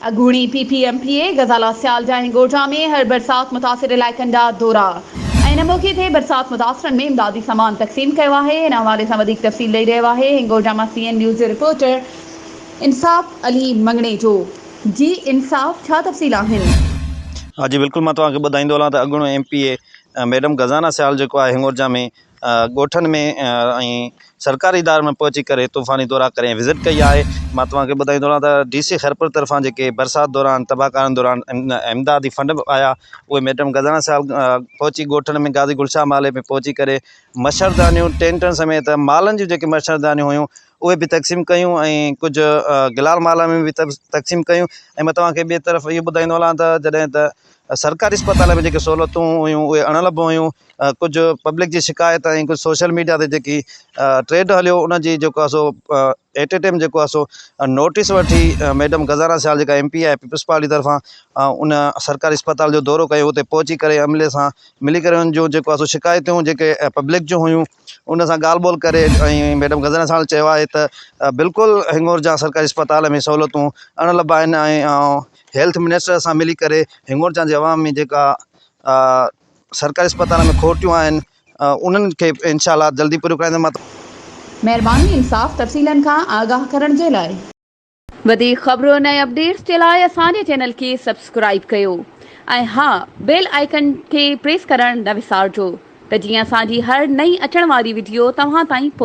اڳوڻي P P M P A Ghazala Sial جا هنگورجا ۾ هر برسات متاثر علائقن جا دورا ۽ ان موقعي تي برسات متاثرن ۾ امدادي سامان تقسيم ڪيو آهي ان حوالي سان وڌيڪ تفصيل ڏئي رهيو آهي هنگورجا مان سي اين نيوز جو رپورٽر انصاف علي مڱڻيجو جي انصاف ڇا تفصيل آهن؟ ها جي بلڪل مان توهان کي ٻڌائيندو هلان ته اڳوڻو M P A madam Ghazana Sial جيڪو آهي هنگورجا ۾ ڳوٺن ۾ ۽ سرڪاري ادارن ۾ پهچي ڪري طوفاني دورا ڪري ۽ وزٽ ڪئي آهي مان توهان کي ٻڌائيندو رهان ته ڊي سي خيرپور طرفان جيڪي برسات دوران تباهڪارين دوران امدادي فنڊ به آيا اهي ميڊم غزانا صاحب پهچي ڳوٺن ۾ غازي گلشاهه محلي ۾ پهچي ڪري مڇردانيون ٽينٽن سميت مالن جون جيڪي مڇردانيون هيون اهي به تقسيم ڪيون ۽ ڪجهه گلال محلا ۾ به تقسيم ڪيون ۽ مان توهان کي ٻئي طرف اهو ٻڌائيندو هلان ته جڏهن ته سرڪاري اسپتال ۾ جيڪي سهولتون هيون اهي اڻلڀ هيون ڪجهه پبلڪ جي شڪايت ۽ ڪجهه سوشل ميڊيا تي جيڪي ٽريڊ هليو ان جي جيڪو آهي سو ايٽ اي ٽائيم جيڪو آهي سو نوٽيس وٺي ميڊم غزالا سيال جيڪا ايم پي آهي پيپلز پارٽي طرفان ان سرڪاري اسپتال جو دورو ڪيو اتي پهچي ڪري عملي سان ملي ڪري ان جون جيڪو آهي سو شڪايتون جيڪي پبلڪ جون هيون ان سان ڳالهه ٻولهه ڪري ۽ ميڊم غزالا سيال چيو آهي ته بلڪل هنگورجا سرڪاري اسپتال ۾ سهولتون اڻ لڀ آهن ۽ هيلٿ منسٽر سان ملي ڪري هنگورجا جي عوام ۾ جيڪا سرڪاري اسپتال ۾ کوٽيون آهن انهن کي انشاء الله جلدي پوريون ڪرائيندس مان. مهرباني انصاف تفصيلن کان آگاهه ڪرڻ جي لاء. وڌيڪ خبرن ۽ اپڊيٽس جي لاء اسان جي چينل کي سبسڪرائيب ڪيو ۽ ها بيل آئيڪن کي پريس ڪرڻ نه وسارجو ته جيئن اسان جي هر نئين اچڻ واري وڊيو توهان تائين پهچي.